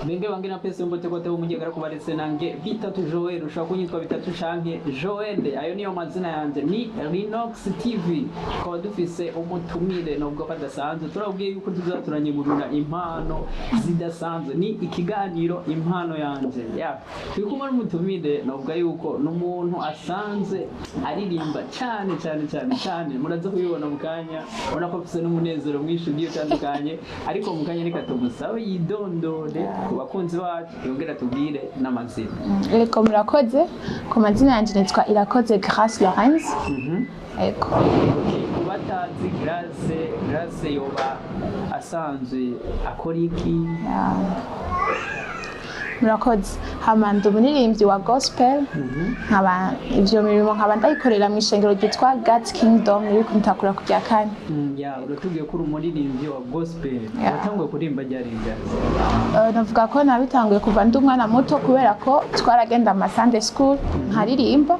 Benge bange na pese mbote kote umugegara kubaretse nange Bitatu Joel, ushobora kunyitwa Bitatu canke Joel, ayo niyo mazina yanje. Ni Rinox TV, tukaba dufise umutumire nubwo ko adasanzwe. Turabwiye yuko tuzaturanyegurura impano zidasanzwe, ni ikiganiro Impano Yanje. Ya, turi kumwe n'umutumire, novuga yuko ni umuntu asanzwe aririmba cyane cyane cyane cyane, muraza kubibona mu kanya. Ubona ko afise n'umunezero mwinshi ugiye utandukanye, ariko mu kanya reka tumusabe yidondore ku bakunzi bacu, yongere atubwire n'amazina. Ego, murakoze. Ku mazina yanje nitwa Irakoze Grace Lorenz. Ego. Okay, ku batazi Grace, Grace yoba asanzwe akora iki? Ya. Murakoze. Hama ndi umuririmbyi wa gospel, nkaba ivyo mirimo nkaba ndayikorera mu ishengero ryitwa God's Kingdom riri ku Mutakura ku rya kane. Ya, uratubwiye ko uri umuririmbyi wa gospel. Yeah. Watanguye kuririmba ryari, Grace? Navuga ko nabitanguye kuva ndi umwana muto, kubera ko twaragenda ama Sunday school nkaririmba,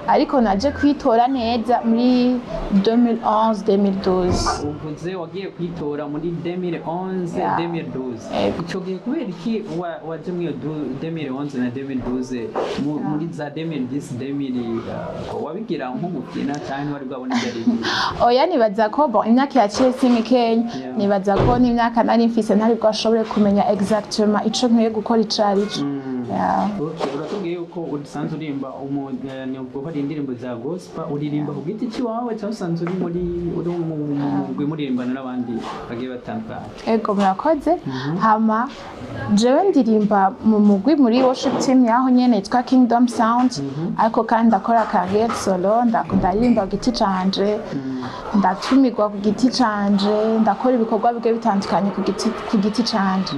ariko naje kwitora neza muri 2011 2012. Uvuze wagiye kwitora muri 2011? Yeah. 2012? Yego. Ico gihe kubera iki waje muri iyo 2011 na 2012, muri za 2010 2000, wabigira nko gukina cyangwa wari bwabone ibyo ari byo? Oya, nibaza ko, bon, imyaka yaciye si mikenya. Nibaza ko n'imyaka nari mfise ntari bwashobore kumenya exactement ico nkwiye gukora ico arico. Yeah. Okay, uratubwiye yuko usanzwe uririmba ni ubwo ko ari indirimbo za gospel, uririmba ku giti cy'iwawe cyangwa usanzwe uri muri uri mu mugwi muririmbana n'abandi bagiye batandukanye? Ego, murakoze. Hama jewe ndirimba mu mugwi, muri worship team yaho nyene yitwa Kingdom Sound, ariko kandi ndakora carrière solo, ndaririmba ku giti canje, ndatumirwa ku giti canje, ndakora ibikorwa bigiye bitandukanye ku giti canje.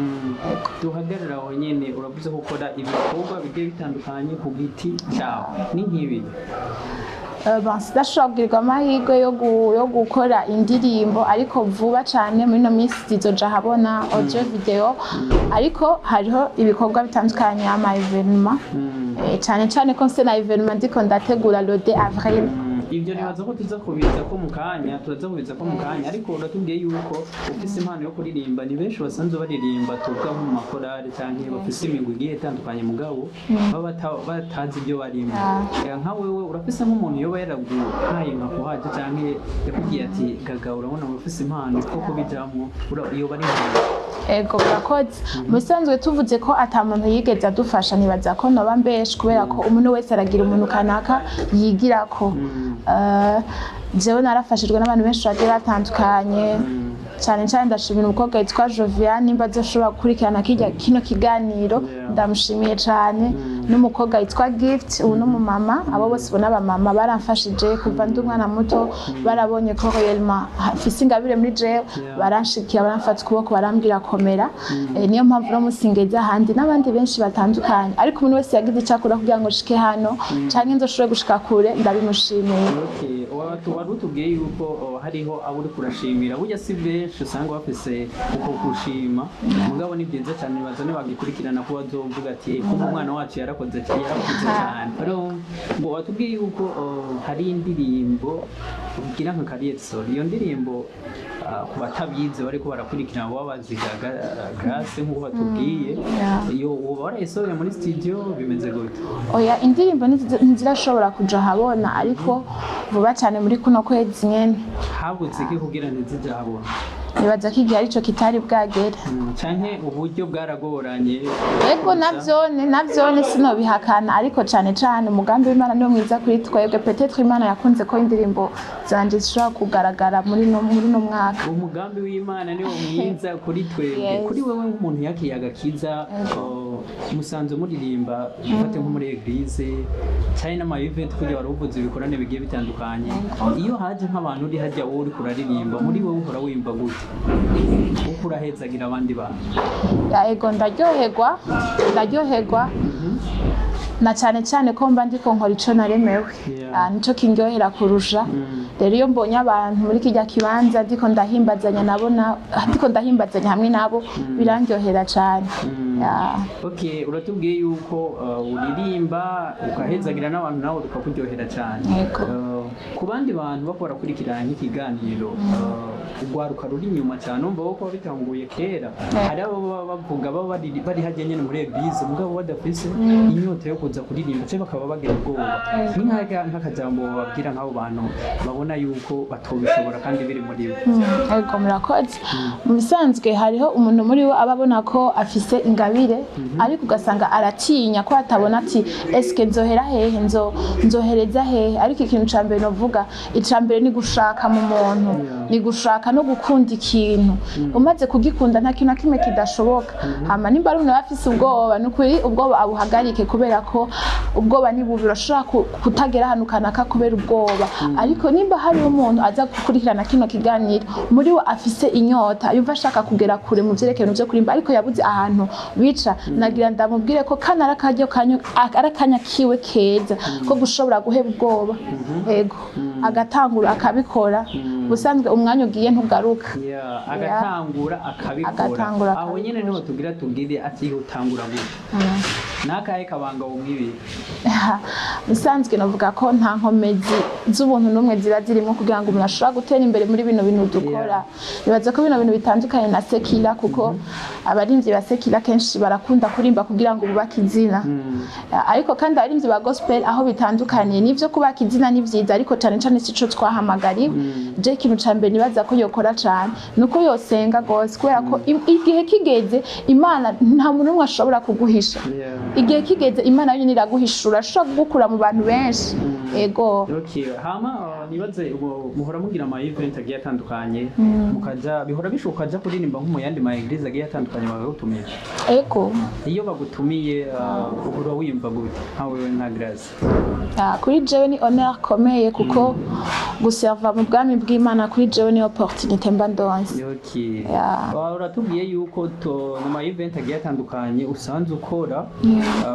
Ego. Duhagarara aho nyene. Uravuze ko ukora ibikorwa bigiye bitandukanye ku giti cyawe, ni nk'ibi? Bon, sidashobora kugirirwa amahirwe yo gukora indirimbo, ariko vuba cane muri ino minsi zizoja ahabona, audio video, ariko hariho ibikorwa bitandukanye, ama événement, cane cane ko mfise na événement ndiko ndategura le 2 avril. Ibyo nibaza ko tuza kubiza ko mu kanya, turaza kubiza ko mu kanya, ariko uratubwiye yuko ufise impano yo kuririmba. Ni benshi basanzwe baririmba, tuvuga nko mu makorari canke bafise imigwi igiye itandukanye, mugabo baba batazi ibyo barimo. Nka wewe urafise nk'umuntu yoba yaraguhaye nka kuhaje canke yakubwiye ati: "Gaga, urabona ufise impano ko kubijamwo"? Yoba ari nk'uwo? Ego, murakoze. Mu bisanzwe tuvuze ko ata muntu yigeze adufasha, nibaza ko noba mbeshe, kubera ko umuntu wese aragira umuntu kanaka yigirako. Jewe narafashijwe n'abantu benshi bagiye batandukanye. Cyane cyane ndashimira umukobwa witwa Joviane, nimba azoshobora gukurikirana kirya kino kiganiro. Ndamushimiye cyane, n'umukobwa witwa Gift, ubu n'umumama. Abo bose ubona abamama baramfashije kuva ndi umwana muto, barabonye ko réellement mfise ingabire muri jewe, baranshikira, baramfata ukuboko, barambwira komera. Niyo mpamvu no munsi ngeze ahandi, n'abandi benshi batandukanye, ariko umuntu wese yagize icyo akora kugira ngo nshike hano canke nzoshobore gushika kure, ndabimushimiye. Okay, wari utubwiye yuko hariho abo uri kurashimira. Burya si benshi usanga bafise uko gushima, mugabo ni byiza cyane. Baza nibagikurikirana ko bazovuga ati: "Eh, kumbe umwana wacu yarakoze yarakoze cyane." Urumva? Ngo watubwiye yuko hari indirimbo ugira nka carrière solo. Iyo ndirimbo, ku batabizi bariko barakurikirana, baba bazigaga Grace nk'uko batubwiye, iyo uba warayisohoye muri studio, bimeze gute? Oya, indirimbo ntizirashobora kuja ahabona, ariko vuba cyane muri kuno kwezi nyene. Habuze iki kugira ntizije ahabona? Nibaza ko igihe arico kitari bwagere. Canke uburyo bwaragoranye? Ego, navyone sinobihakana, ariko cane cane umugambi w'Imana niwo mwiza kuri twebwe. Peut-être Imana yakunze ko indirimbo zanje zishobora kugaragara muri no mwaka. Umugambi w'Imana niwo mwiza kuri twebwe. Kuri wewe nk'umuntu yakiriye agakiza, musanzwe muririmba, dufate nko muri église cyane n'ama event, kugira wari uvuze ibikorane bigiye bitandukanye, iyo haje nk'abantu uri hajya, wowe uriko uraririmba, muri wowe uhora wimva gute uko urahezagira abandi bantu? Ya, ego, ndaryoherwa, ndaryoherwa. Na cyane cyane ko mba ndiko nkora ico naremewe. Ah, nico kindyohera kurusha. Rero iyo mbonye abantu muri kirya kibanza ndiko ndahimbazanya nabo, ndiko ndahimbazanya hamwe nabo, birandyohera cyane. Yeah. Okay, uratubwiye yuko uririmba ugahezagira n'abantu, nawe bikakuryohera cyane. Yego. Ku bandi bantu bako barakurikirana nk'ikiganiro, urwaruka ruri inyuma cyane, umva ko bitanguye kera, hari abo baba bavuga baba bari hajya nyine muri église, mugabo badafise inyota yo kuza kuririmba cyangwa bakaba bagira ubwoba. Ni nk'akajambo babwira nk'abo bantu babona yuko batobishobora kandi biri muri bo? Ego, murakoze. Mu bisanzwe hariho umuntu muri we aba abona ko afise ingabire, ariko ugasanga aratinya ko atabona ati: "Eske nzohera hehe? Nzohereza hehe?" Ariko ikintu ca mbere novuga, ica mbere ni gushaka mu muntu, ni gushaka no gukunda ikintu. Umaze kugikunda, nta kintu na kimwe kidashoboka. Hama nimba ari umuntu aba afise ubwoba, ni ukuri ubwoba abuhagarike, kubera ko ubwoba ni bubi. Urashobora kutagera ahantu kanaka kubera ubwoba. Ariko nimba hari umuntu aza gukurikirana kino kiganiro, muri we afise inyota, yumva ashaka kugera kure mu vyerekeye vyo kurimba, ariko yabuze ahantu bica, nagira ndamubwire ko kana ari akaryo ari akanya kiwe keza ko gushobora guheba ubwoba, ego, agatangura akabikora. Ubusanzwe umwanya ugiye ntugaruka. Yeah, agatangura akabikora. Agatangura Aho nyene akabikora. niho tugira tubwire ati: "Utangura gute? Nakahe kabanga wumwibira?" Bisanzwe navuga ko nta nkomezi z'ubuntu n'umwe ziba zirimo kugira ngo umuntu ashobora gutera imbere muri bino bintu dukora. Nibaza ko bino bintu bitandukanye na secular, kuko abarimvyi ba secular kenshi barakunda kurimba kugira ngo bubake izina. Ariko kandi abarimvyi ba gospel aho bitandukaniye nivyo, kubaka izina ni vyiza, ariko cane cane sico twahamagariwe. Je ikintu ca mbere nibaza ko yokora cane nuko yosenga gose, kubera ko igihe kigeze, Imana nta muntu n'umwe ashobora kuguhisha. Igihe kigeze, Imana yonyine iraguhishura, ashobora kugukura mu bantu benshi, ego. Okay, hama nibaze ubu muhora mugira ama event agiye atandukanye, mukaja, bihora bishoboka ukaja kuririmba nko mu yandi ma église agiye atandukanye bakagutumira? Ego. Iyo bagutumiye, uhora wiyumva gute nka wewe nka Grace? Ah, kuri jewe ni honneur ikomeye, kuko guserva mu bwami bw'Imana kuri jewe ni opportunité mba ndonse. Okay. Yeah. Uratubwiye yuko mu ma event agiye atandukanye usanzwe ukora,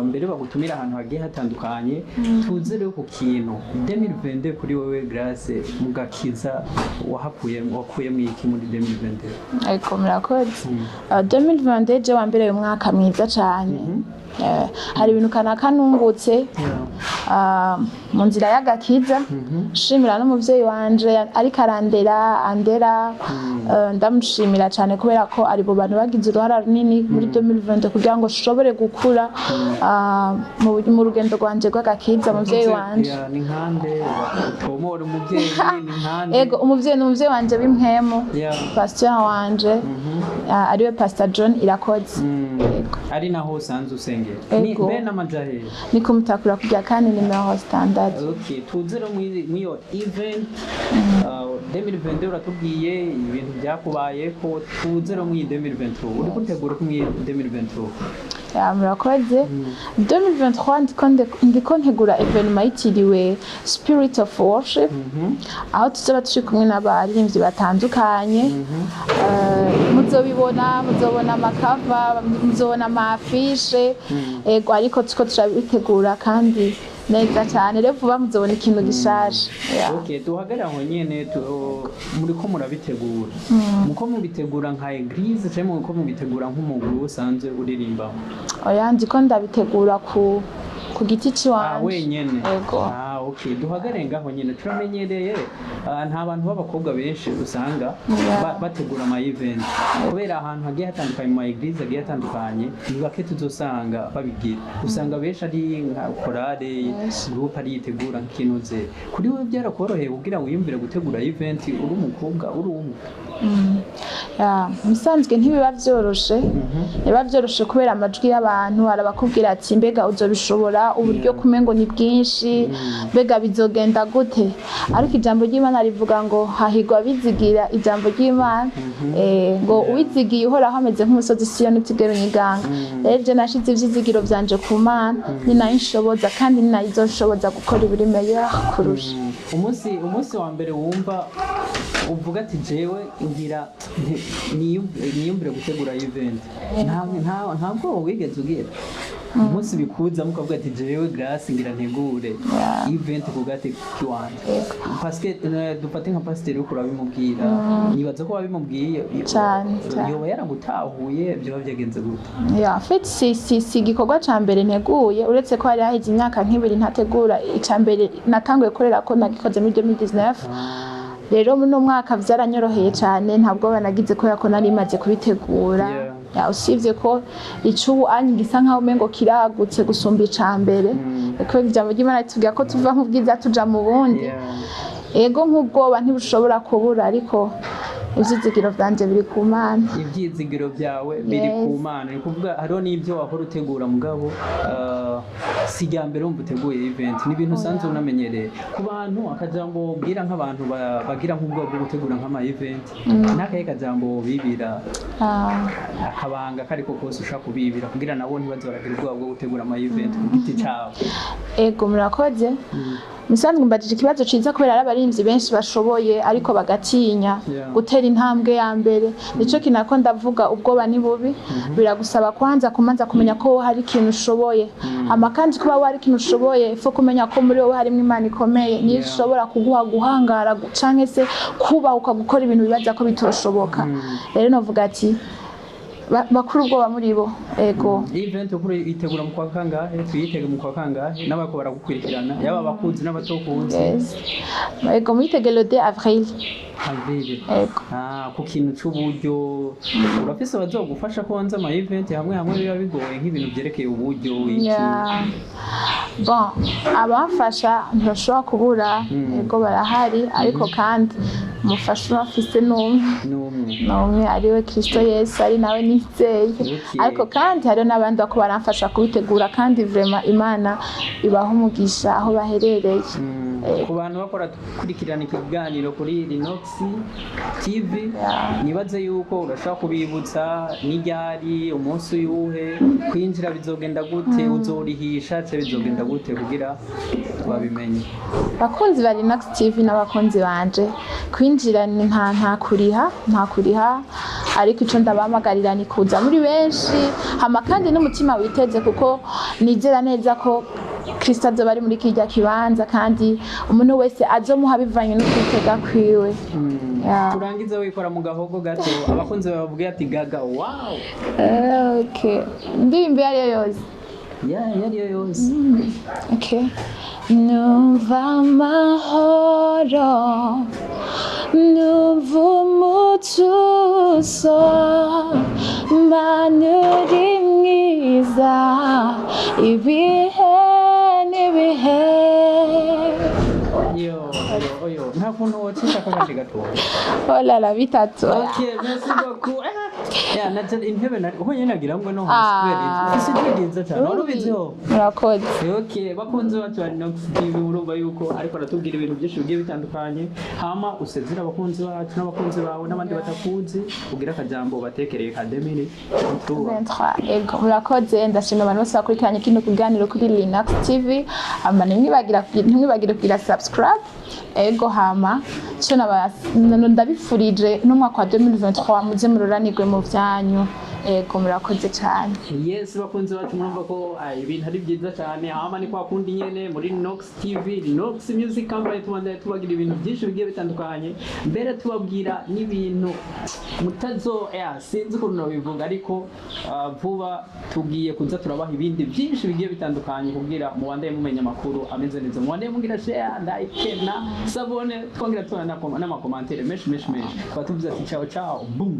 mbere bagutumira ahantu hagiye hatandukanye. Tuze rero ku kintu 2022 kuri wewe Grace mugakiza, wahakuye, wakuyemo iki muri 2022? Ego, murakoze. 2022 je wambereye umwaka mwiza cane. Hari ibintu kanaka nungutse mu nzira y'agakiza. Nshimira n'umuvyeyi wanje ariko arandera, andera. Ndamushimira cyane kubera ko ari mu bantu bagize uruhara runini muri 2022 kugira ngo nshobore gukura mu rugendo rwanje rw'agakiza, umuvyeyi wanje. Yeah, ni nkande utomora umuvyeyi, ni nkande? Ego, umuvyeyi ni umuvyeyi wanje w'impwemu, pasteur wanje, ariwe Pastor John Irakoze. Ego. Ari naho usanzwe usengera ni Ego. be n'amajahe? Ni kumutakura kujya kandi nimero standard. Okay, tuze rero mw'iyo event 2022. Uratubwiye ibintu byakubayeko, tuze rero mw'iyi 2023. Uri gutegura ko mw'iyi 2023? Ya, murakoze. 2023 ndiko ntegura événement yitiriwe Spirit of Worship, aho tuzoba turi kumwe n'abaririmbyi batandukanye. Muzobibona, muzobona ama cover, muzobona ama affiche. Ego, ariko turiko turabitegura kandi neza cyane. Rero vuba muzobona ikintu gishaje. Yeah. Okay, duhagarare aho nyene. Muriko murabitegura, muko mubitegura nka église cyangwa muko mubitegura nk'umugwi usanzwe uririmbamo? Oya, ndiko ndabitegura ku giti ciwanje. Wenyene? Ego. Ah, okay, duhagarare ngaho nyene. Turamenyereye, nta bantu b'abakobwa benshi usanga bategura ama event, kubera ahantu hagiye hatandukanye, mu ma église agiye atandukanye, ni bake tuzosanga babigira. Usanga benshi ari nka chorale, groupe ari yitegura nk'ikintu ze. Kuri wowe byarakoroheye kugira wiyumvire gutegura event uri umukobwa, uri umwe? Ya, musanzwe ntibiba vyoroshe, ntibiba vyoroshe kubera amajwi y'abantu. Arabakubwira ati: "Mbega uzobishobora? Uburyo kumengo ni bwinshi, mbega bizogenda gute?" Ariko ijambo ry'Imana rivuga ngo hahigwa bizigira ijambo ry'Imana. Ngo uwizigiye Uhoraho ameze nk'umusozi Siyoni utigera unyiganga. Rero je nashize ivyizigiro vyanje ku Mana, ni nayo inshoboza kandi ni nayo izonshoboza gukora ibiri meilleur kurusha. Umunsi wa mbere wumva uvuga ati: "Jewe ngira niyumvire gutegura event," nta bwoba wigeze ugira? Umunsi bikuza mukavuga ati jewe Grace ngira ntegure event ku gati kiwanje, parce que dufate nka pasiteri, uriko urabimubwira, nibaza ko wabimubwiye. Cane, cane. Yoba yaragutahuye? Byoba byagenze gute? Ya, en fait si igikorwa ca mbere nteguye, uretse ko hari haheze imyaka nk'ibiri ntategura. Ica mbere natanguye gukorera ko nagikoze muri 2019. Rero muri uno mwaka vyaranyoroheye cane, ntabwo banagize kubera ko nari maze kubitegura. Ya, usibye ko icubu anyi gisa nkaho umengo kiragutse gusumba ica mbere, kubera ijambo ry'Imana ritubwira ko tuva mu bwiza tuja mu bundi. Ego, nk'ubwoba ntibushobora kubura, ariko ivyizigiro vyanje biri ku Mana. Ibyizigiro byawe biri ku Mana. Ni kuvuga hariho n'ibyo wahora utegura, mugabo si irya mbere wumva uteguye event, ni ibintu usanzwe unamenyereye. Ku bantu, akajambo wobwira nk'abantu bagira nk'ubwoba bwo gutegura nk'ama event, n'akahe kajambo bibira, akabanga kariko kose ushaka kubibira kugira nabo ntibaze baragira ubwoba bwo gutegura ama event ku giti cabo? Ego, murakoze. Musanzwe mbajije ikibazo ciza, kubera ari abaririmbyi benshi bashoboye ariko bagatinya gutera intambwe ya mbere. Nico kinako ndavuga, ubwoba ni bubi. Biragusaba kwanza kumanza kumenya ko hari ikintu ushoboye, hama kandi kuba hari ikintu ushoboye, faut kumenya ko muri wowe harimo Imana ikomeye, niyo ishobora kuguha guhangara canke se kubahuka gukora ibintu bibaza ko bitoshoboka. Rero novuga ati bakure ubwoba muri bo, ego. Event ukuri itegura mu kwa kangahe? Tuyitege mu kwa kangahe n'abako baragukurikirana, yaba abakunzi n'abatokunzi? Yes. Ego, mwitege le 2 avril. Avril. Ego. Ah, ku kintu c'uburyo, urafise abazogufasha konza ama event? Hamwe hamwe biba bigoye nk'ibintu vyerekeye uburyo, iki. Yeah. Bon, abamfasha ntibashobora kubura. Ego, barahari, ariko kandi umufasha urafise n'umwe. N'umwe. N'umwe, ariwe Kristo Yesu, ari nawe nizeye. Ariko kandi hariho n'abandi bako baramfasha kubitegura, kandi vraiment Imana ibaha umugisha aho baherereye. Ku bantu bakora kurikirana ikiganiro kuri Rinox TV, nibaze yuko urashobora kubibutsa n'iryari, umunsi uyuhe, kwinjira bizogenda gute, uzorihisha ce bizogenda gute, kugira babimenye. Bakunzi ba Rinox TV n'abakunzi banje, kwinjira ni nta kuriha, ariko ico ndabahamagarira ni kuza muri benshi, hama kandi n'umutima witeze, kuko nizera neza ko Kristo azoba ari muri kirya kibanza, kandi umuntu wese azomuha bivanye no kwitega kwiwe. Yeah. Turangize wikora mu gahogo gato, abakunzi bawe bavuge ati gaga wow. Okay. Indirimbo iyo ariyo yose? Ya, iyo ariyo yose. Okay. Numva amahoro, numva umutuzo, Mana uri mwiza, ibihe n'ibihe. Yo yo yo, nta kuntu wocisha akagace gatoya? Oh là là, bitatu. Ok, merci beaucoup. Ah, ya naje intebe nari uho nagira ngo no hasi kubera Ah. isi ryiza cyane, wari ubiziho? Murakoze. Ok, bakunzi bacu ba Rinox TV, urumva yuko ariko aratubwira ibintu byinshi bigiye bitandukanye. Hama usezera abakunzi bacu n'abakunzi bawe n'abandi batakuzi, ugira akajambo batekereye ka 2023. 23. Ego, murakoze. Ndashima abantu bose bakurikiranye kino kiganiro kuri Linux TV. Hama ntimwibagire kugira subscribe. Ego, hama cyo ndabifurije n'umwaka wa 2023 muze mururanirwe mu vyanyu. Ego, murakoze cyane. Yes, bakunzi bacu, murumva ko ibintu ari byiza cyane. Hama ni kwa kundi nyene muri Nox TV, Nox Music Company, tubandanye tubagira ibintu byinshi bigiye bitandukanye, mbere tubabwira n'ibintu mutazo sinzi ukuntu nabivuga, ariko vuba tugiye kuza turabaha ibindi byinshi bigiye bitandukanye kugira mubandanye mumenya amakuru ameze neza, mubandanye mugira share, like na s'abonner, twongera tubona n'ama commentaires menshi menshi menshi. Tukaba tuvuze ati ciao ciao, boom.